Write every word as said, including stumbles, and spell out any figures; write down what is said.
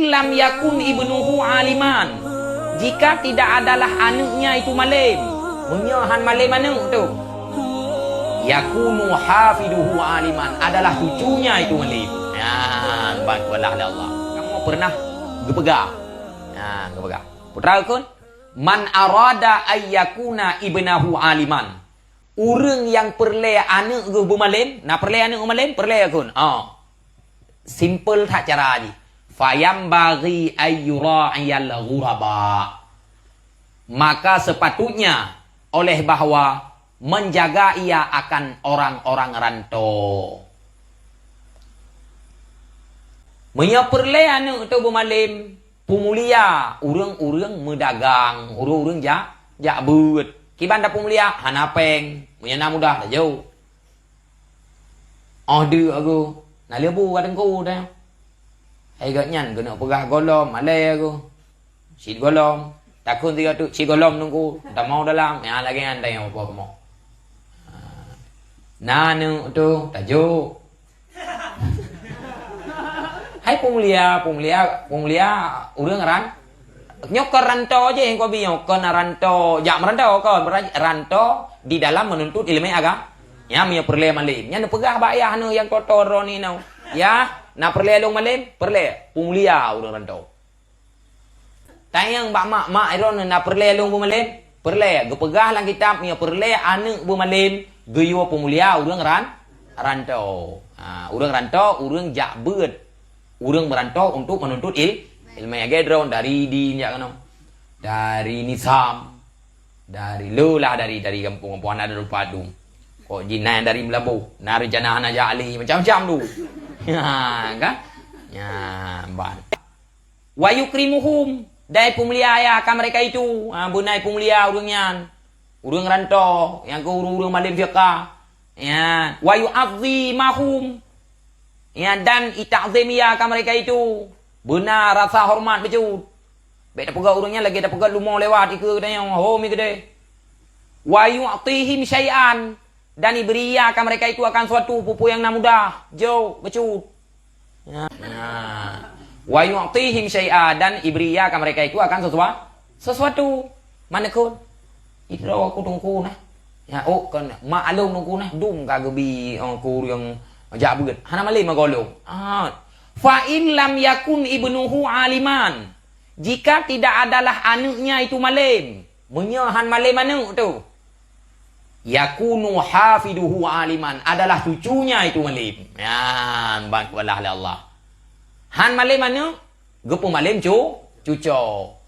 Lam yakun ibnuhu aliman, jika tidak adalah aneuëknya itu malém, meunyoe han malém aneuëk tu, yakunu hafiduhu aliman, adalah cucunya itu malém. Nyan ban kualah lé Allah. Kamu pernah geupeugah? Nah, geupeugah. Putra kun, man arada ayyakuna ibnahu aliman. Ureuëng nyang peureulée aneuëk geuh beumalém, na peureulée aneuëk beumalém, peureulée kon. Oh. Simple that cara jih. Fayambaghi ayyura'iyal ghuraba. Maka sepatutnya oleh bahwa menjaga ia akan orang-orang rantau. Meunyoe peureulée aneuëk tu beumalém, peumulia ureuëng-ureuëng meudagang, ureuëng-ureuëng jak, jak beuet. Kiban tapeumulia, hana péng, meunyoe na mudah tajok. Oh deuek aku, na leubeh ka teungku dah. Hai gobnyan keuneuk peugah gohlom, malée aku. Cit gohlom, takheun sigoe teuk cit gohlom teungku, tamong dalam, nyan lagée nyan tanyoe peue kamoe. Na aneuëk tu tajok. Hai peumulia, peumulia, peumulia ureuëng ran. Nyoe kon rantau jih, engkau bi nyoe kon rantau, jak meurantau kon, rantau di dalam menuntut ilmu agama. Nyan meunyoe peureulée malém. Nyan neupeugah bak yah neuh nyang toto droeneuh. Yah, na peureulée lôn malém? Peureulée. Peumulia ureuëng rantau. Tanyong bak mak, "Mak, droeneuh na peureulée lôn beumalém?" Peureulée. Geupeugah lam kitab, meunyoe peureulée aneuëk beumalém, geuyue peumulia ureuëng ran, rantau. Ha, ureuëng rantau, ureuëng jak beuet. Ureuëng meurantau untuk menuntut il-, ilmu agama droen dari di, jak keunoe. Dari Nisam. Dari le lah, dari, dari gampông-gampông hana ada rupa tu. Kok jih na dari Meulaboh, na rencana hana jak alé, macam-macam tu. Ha, kan? Ya, ban. Wa yukrimuhum, dan peumulia ia akan mereka itu. Ha, beuna peumulia ureuëng nyan. Ureuëng rantau, nyang keu ureuëng-ureuëng malém fiqah. Ya, wa yu'azzimahum. Ya, dan itakzim ia akan mereka itu. Beuna rasa hormat bacut. Bék tapeugah ureuëng nyan lagée tapeugah lumoe lewat ikeue geutanyoe, ho mi keudeh. Wa yu'tihim syai'an, dan ibri ia akan mereka itu akan suatu peue-peue nyang na mudah, jok, bacut. Ya. Ya. Wa yu'tihim syai'a, dan ibri ia akan mereka itu akan sesua-, sesuatu. Mana kon? Idroe aku teungku nah. Ya, oh, kon maklum teungku nah, dum ka geubi, oh, ku ureuëng jak beuet. Hana malém meugohlom. Ah. Fa in lam yakun ibnuhu aliman. Jika tidak adalah aneuëknya itu malém, meunyoe han malém aneuëk tu, yakunu hafiduhu aliman, adalah cucunya itu malém. Nyan ban kualah lé Allah. Han malém aneuëk, geupeumalém cu-, cuco.